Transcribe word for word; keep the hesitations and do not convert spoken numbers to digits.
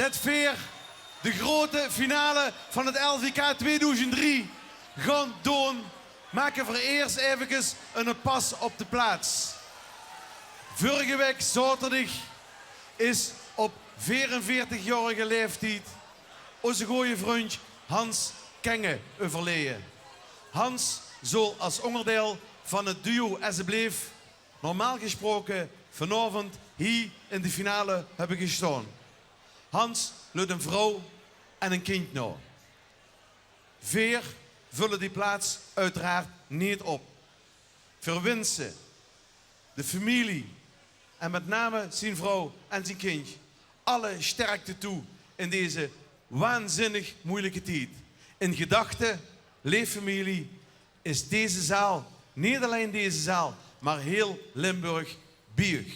Det veer de grote finale van het L V K tweeduizend drie gaon doon, make veer eers efkes eine pas op de plaats. Vurrige waek zaoterdig is op veerenveertigjaorige laeftied ózze gooje vrundj Hans Kenge euverleje. Hans zal es óngerdeil van het duo Esebleef normaal gesproke vanaovend hie in de finale höbbe gestaon. Hans leut ein vrouw en ein kindj nao. Veer völle die plaats oeteraard neet op. Veer winse de femilie en mit name zien vrouw en zien kindj alle sterkte toe in deze waanzinnig meujelike tied. In gedachte, leef femilie, is deze zaal, neet allein deze zaal, mer hieël Limburg bie uch.